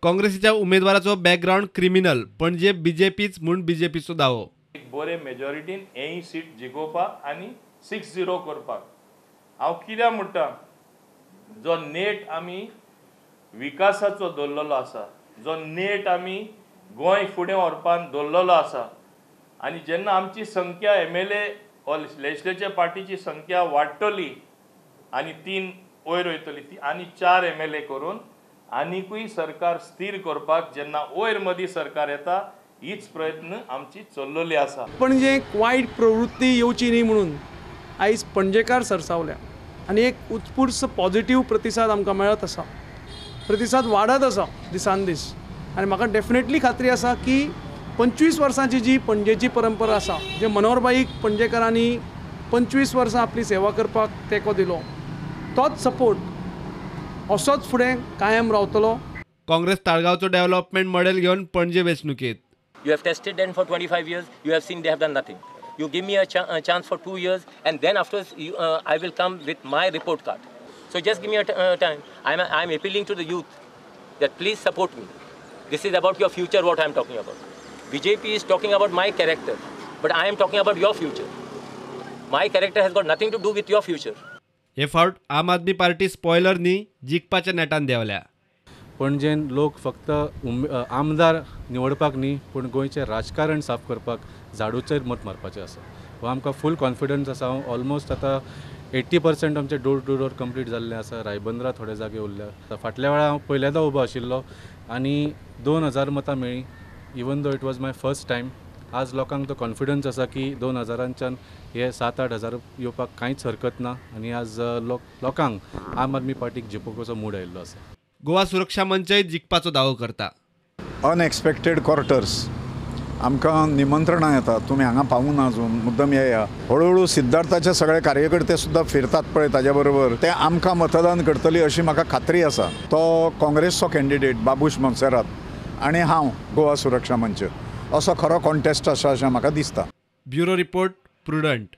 काँग्रेसीच्या उमेदवाराचो background criminal, Panaji बीजेपीच म्हूण बीजेपीचो दावो. एक बरे मेजॉरिटीन हेय सीट जिखोवपाक आनी 6-0 करपाक. हांव कित्याक म्हणटा, जो नेट आमी विकासाचो दवरलेलो आसा, जो नेट आमी गोंय फुडें व्हरपाक दवरलेलो आसा, आनी जेन्ना आमची संख्या MLA or legislature पार्टीची संख्या वाडटली आनी 3 वयर वयतली ती आनी 4 MLA करून आनिकूय सरकार स्थिर करपाक जेन्ना वयर मदीं सरकार येता, हीच प्रयत्न आमची चल्लेली आसा. पणजे एक वायट प्रवृत्ती येवची न्ही म्हणून आयज पणजेकार सरसावल्या आनी एक उत्स्फूर्त पॉझिटिव्ह प्रतिसाद आमकां मेळत आसा. प्रतिसाद वाडत आसा दिसान दीस आनी म्हाका डेफिनेटली खात्री आसा की 25 वर्सांची जी पणजेची परंपरा आसा, जे मनोहरबाईक पणजेकारांनी 25 वर्सां आपली सेवा करपाक तेंको दिलो, तोच सपोर्ट असोच फुडें कायम रावतलो. काँग्रेस ताळगांवचो डेव्हलपमेंट मॉडेल घेवन Panaji वेंचणुकेत. You have tested them for 25 years, you have seen they have done nothing. You give me a chance for 2 years and then afterwards I will come with my report card. So just give me a time. I am appealing to the youth that please support me. This is about your future what I am talking about. BJP is talking about my character, but I am talking about your future. My character has got nothing to do with your future. हे फावट आम Aadmi party spoiler न्ही, जिखपाच्या नेटान देंवल्या. पणजेन लोक फक्त आमदार निवडपाक न्ही, पूण गोंयचें राजकारण साफ करपाक झाडूचेर मत मारपाचें आसा. हो आमकां फूल कॉन्फिडन्स आसा. हांव ऑलमोस्ट आतां 80% आमचें डोर टू डोर कंप्लीट जाल्लें आसा. रायबंदरा थोडे जागे उरल्या. फाटल्या वेळार हांव पयल्यांदा उबो आशिल्लो आनी 2000 मतां मेळ्ळीं, even though it was my first time. आज लोकांक तो कॉन्फिडन्स आसा की 2000च्यान हे 7-8 हजार येवपाक कांयच हरकत ना आनी आज लोकांक आम आदमी पार्टीक जिखोवपाचो मूड आयिल्लो आसा. गोवा सुरक्षा मंचय जिखपाचो दावो करता. अनएक्सपेक्टेड क्वार्टर्स आमकां निमंत्रणां येता, तुमी हांगा पावूना अजून, मुद्दम येया. हळुहळू सिद्धार्थाचे सगळे कार्यकर्ते सुद्दां फिरतात पळय ताज्या बरोबर, ते आमकां मतदान करतली अशी म्हाका खात्री आसा. तो काँग्रेसचो कॅन्डिडेट बाबूश मोन्सेरात आनी हांव गोवा सुरक्षा मंच, असो खरो कॉन्टेस्ट आसा अशें म्हाका दिसता. Bureau report, Prudent.